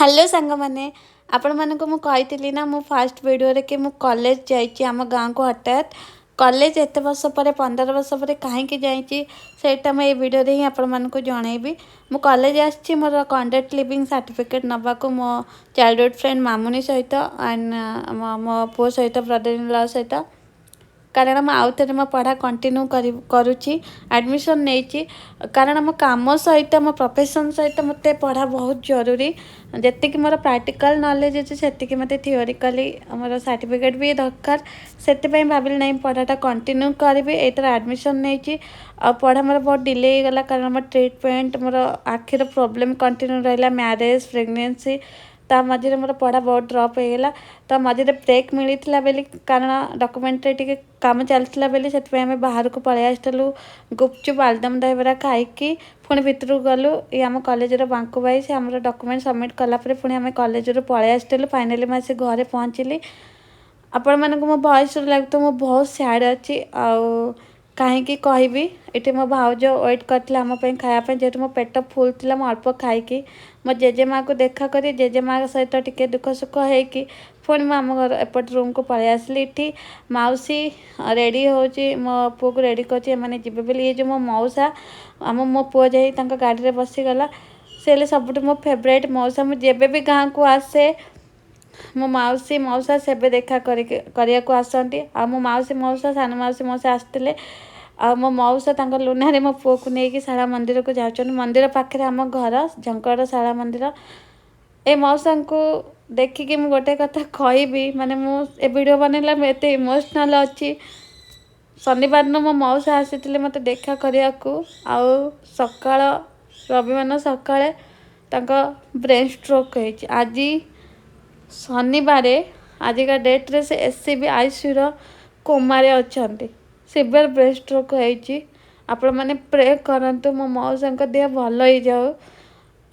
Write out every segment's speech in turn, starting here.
Hello ସାଙ୍ଗମାନେ, ଆପଣମାନଙ୍କୁ ମୁଁ କହିଥିଲି ନା ମୁଁ ଫାଷ୍ଟ ଭିଡ଼ିଓରେ କି ମୁଁ କଲେଜ ଯାଇଛି ଆମ ଗାଁକୁ। ହଠାତ୍ କଲେଜ ଏତେ ବର୍ଷ ପରେ, 15 ବର୍ଷ ପରେ କାହିଁକି ଯାଇଛି, ସେଇଟା ମୁଁ ଏଇ ଭିଡ଼ିଓରେ ହିଁ ଆପଣମାନଙ୍କୁ ଜଣେଇବି। ମୁଁ କଲେଜ ଆସିଛି ମୋର କଣ୍ଡକ୍ଟ ଲିଭିଂ ସାର୍ଟିଫିକେଟ୍ ନେବାକୁ ମୋ ଚାଇଲ୍ଡହୁଡ଼ ଫ୍ରେଣ୍ଡ ମାମୁନି ସହିତ ଆଣ୍ଡ ମୋ ପୁଅ ସହିତ, ବ୍ରଦର ଇନ୍ ଲ ସହିତ। କାରଣ ମୁଁ ଆଉ ଥରେ ମୋ ପଢ଼ା କଣ୍ଟିନ୍ୟୁ କରୁଛି, ଆଡ଼ମିସନ୍ ନେଇଛି। କାରଣ ମୋ କାମ ସହିତ, ମୋ ପ୍ରଫେସନ୍ ସହିତ ମୋତେ ପଢ଼ା ବହୁତ ଜରୁରୀ। ଯେତିକି ମୋର ପ୍ରାକ୍ଟିକାଲ୍ ନଲେଜ୍ ଅଛି, ସେତିକି ମୋତେ ଥିଓରିକାଲି ଆମର ସାର୍ଟିଫିକେଟ୍ ବି ଦରକାର। ସେଥିପାଇଁ ଭାବିଲି, ନାଇଁ, ପଢ଼ାଟା କଣ୍ଟିନ୍ୟୁ କରିବି। ଏଇଥର ଆଡ଼ମିସନ୍ ନେଇଛି। ଆଉ ପଢ଼ା ମୋର ବହୁତ ଡିଲେ ହେଇଗଲା, କାରଣ ମୋ ଟ୍ରିଟମେଣ୍ଟ, ମୋର ଆଖିର ପ୍ରୋବ୍ଲେମ୍ କଣ୍ଟିନ୍ୟୁ ରହିଲା, ମ୍ୟାରେଜ୍, ପ୍ରେଗନେନ୍ସି, ତା ମଝିରେ ମୋର ପଢ଼ା ବହୁତ ଡ୍ରପ୍ ହେଇଗଲା। ତ ମଝିରେ ବ୍ରେକ୍ ମିଳିଥିଲା ବୋଲି, କାରଣ ଡକୁମେଣ୍ଟରେ ଟିକେ କାମ ଚାଲିଥିଲା ବୋଲି, ସେଥିପାଇଁ ଆମେ ବାହାରକୁ ପଳେଇ ଆସିଥିଲୁ। ଗୁପଚୁପ୍, ଆଳୁଦମ, ଦହିବରା ଖାଇକି ପୁଣି ଭିତରକୁ ଗଲୁ। ଇଏ ଆମ କଲେଜର ବାଙ୍କୁ ଭାଇ। ସେ ଆମର ଡକୁମେଣ୍ଟ ସବମିଟ୍ କଲା ପରେ ପୁଣି ଆମେ କଲେଜରୁ ପଳେଇ ଆସିଥିଲୁ। ଫାଇନାଲି ମୁଁ ଆସି ଘରେ ପହଞ୍ଚିଲି। ଆପଣମାନଙ୍କୁ ମୋ ଭଏସ୍ରୁ ଲାଗୁଥିବ ମୁଁ ବହୁତ ସ୍ୟାଡ଼୍ ଅଛି, ଆଉ କାହିଁକି କହିବି। ଏଠି ମୋ ଭାଉଜ ୱେଟ୍ କରିଥିଲେ ଆମ ପାଇଁ ଖାଇବା ପାଇଁ। ଯେହେତୁ ମୋ ପେଟ ଫୁଲ୍ ଥିଲା, ମୁଁ ଅଳ୍ପ ଖାଇକି ମୋ ଜେଜେମାଆକୁ ଦେଖା କରି, ଜେଜେମା ସହିତ ଟିକେ ଦୁଃଖ ସୁଖ ହେଇକି ପୁଣି ମୁଁ ଆମ ଘର ଏପଟ ରୁମ୍କୁ ପଳେଇ ଆସିଲି। ଏଠି ମାଉସୀ ରେଡ଼ି ହେଉଛି, ମୋ ପୁଅକୁ ରେଡ଼ି କରୁଛି ଏମାନେ ଯିବେ ବୋଲି। ଇଏ ଯେଉଁ ମୋ ମଉସା, ଆମ ମୋ ପୁଅ ଯାଇ ତାଙ୍କ ଗାଡ଼ିରେ ବସିଗଲା। ସେ ହେଲେ ସବୁଠୁ ମୋ ଫେଭରାଇଟ୍ ମଉସା। ମୁଁ ଯେବେ ବି ଗାଁକୁ ଆସେ, ମୋ ମାଉସୀ ମଉସା ସେବେ ଦେଖା କରିକି କରିବାକୁ ଆସନ୍ତି। ଆଉ ମୋ ମାଉସୀ ମଉସା, ସାନ ମାଉସୀ ମଉସା ଆସିଥିଲେ। ଆଉ ମୋ ମଉସା ତାଙ୍କ ଲୁନାରେ ମୋ ପୁଅକୁ ନେଇକି ଶାରଳା ମନ୍ଦିରକୁ ଯାଉଛନ୍ତି। ମନ୍ଦିର ପାଖରେ ଆମ ଘର, ଝଙ୍କଡ଼ ଶାରଳା ମନ୍ଦିର। ଏ ମଉସାଙ୍କୁ ଦେଖିକି ମୁଁ ଗୋଟେ କଥା କହିବି, ମାନେ ମୁଁ ଏ ଭିଡ଼ିଓ ବନେଇଲା ମୁଁ ଏତେ ଇମୋସନାଲ୍ ଅଛି। ଶନିବାର ଦିନ ମୋ ମଉସା ଆସିଥିଲେ ମୋତେ ଦେଖା କରିବାକୁ। ଆଉ ସକାଳ, ରବିବାର ଦିନ ସକାଳେ ତାଙ୍କ ବ୍ରେନ୍ ଷ୍ଟ୍ରୋକ୍ ହେଇଛି। ଆଜି ଶନିବାରେ, ଆଜିକା ଡେଟ୍ରେ ସେ ଏସସିବି ଆଇସିୟୁର କୋମାରେ ଅଛନ୍ତି। ସିଭିୟର ବ୍ରେନ୍ ଷ୍ଟ୍ରୋକ୍ ହେଇଛି। ଆପଣମାନେ ପ୍ରେ କରନ୍ତୁ, ମୋ ମଉସାଙ୍କ ଦେହ ଭଲ ହେଇଯାଉ।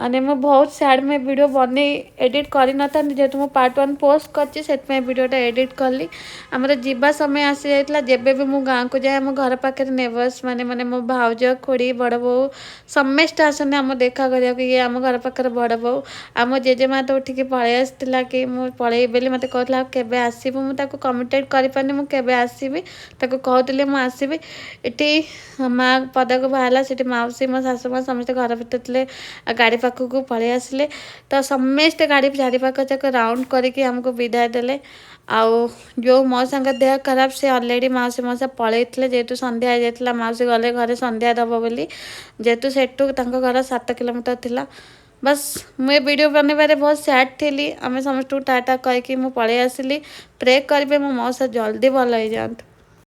ମାନେ ମୁଁ ବହୁତ ସ୍ୟାଡ଼୍। ମୁଁ ଏ ଭିଡ଼ିଓ ବନେଇ ଏଡ଼ିଟ୍ କରିନଥାନ୍ତି, ଯେହେତୁ ମୁଁ ପାର୍ଟ 1 ପୋଷ୍ଟ କରିଛି, ସେଥିପାଇଁ ଭିଡ଼ିଓଟା ଏଡ଼ିଟ୍ କଲି। ଆମର ଯିବା ସମୟ ଆସିଯାଇଥିଲା। ଯେବେ ବି ମୁଁ ଗାଁକୁ ଯାଏ, ଆମ ଘର ପାଖରେ ନେବର୍ସ ମାନେ ମାନେ ମୋ ଭାଉଜ, ଖୁଡ଼ି, ବଡ଼ ବୋଉ ସମସ୍ତେ ଆସନ୍ତି ଆମ ଦେଖା କରିବାକୁ। ଇଏ ଆମ ଘର ପାଖରେ ବଡ଼ ବୋଉ। ଆମ ଜେଜେମା ତ ଉଠିକି ପଳେଇ ଆସିଥିଲା କି ମୁଁ ପଳେଇବି ବୋଲି। ମୋତେ କହୁଥିଲା, ଆଉ କେବେ ଆସିବୁ? ମୁଁ ତାକୁ କମିଟେଡ଼ କରିପାରିନି ମୁଁ କେବେ ଆସିବି। ତାକୁ କହୁଥିଲି ମୁଁ ଆସିବି। ଏଠି ମା ପଦାକୁ ବାହାରିଲା। ସେଠି ମାଉସୀ, ମୋ ଶାଶୁ ମା ସମସ୍ତେ ଘର ଭିତରେ ଥିଲେ ଆଉ ଗାଡ଼ି ପାଖକୁ ପଳେଇ ଆସିଲେ। ତ ସମସ୍ତେ ଗାଡ଼ି ଚାରିପାଖ ଯାକ ରାଉଣ୍ଡ କରିକି ଆମକୁ ବିଦାୟ ଦେଲେ। ଆଉ ଯେଉଁ ମଉସାଙ୍କ ଦେହ ଖରାପ, ସେ ଅଲରେଡ଼ି ମାଉସୀ ମଉସା ପଳେଇଥିଲେ, ଯେହେତୁ ସନ୍ଧ୍ୟା ହେଇଯାଇଥିଲା। ମାଉସୀ ଗଲେ ଘରେ ସନ୍ଧ୍ୟା ଦେବ ବୋଲି, ଯେହେତୁ ସେଠୁ ତାଙ୍କ ଘର 7 କିଲୋମିଟର ଥିଲା। ବାସ୍, ମୁଁ ଏ ଭିଡ଼ିଓ ବନେଇବାରେ ବହୁତ ସ୍ୟାଡ଼୍ ଥିଲି। ଆମେ ସମସ୍ତଙ୍କୁ ଟାଟା କହିକି ମୁଁ ପଳେଇ ଆସିଲି। ପ୍ରେ କରିବେ, ମୋ ମଉସା ଜଲ୍ଦି ଭଲ ହେଇଯାଆନ୍ତୁ।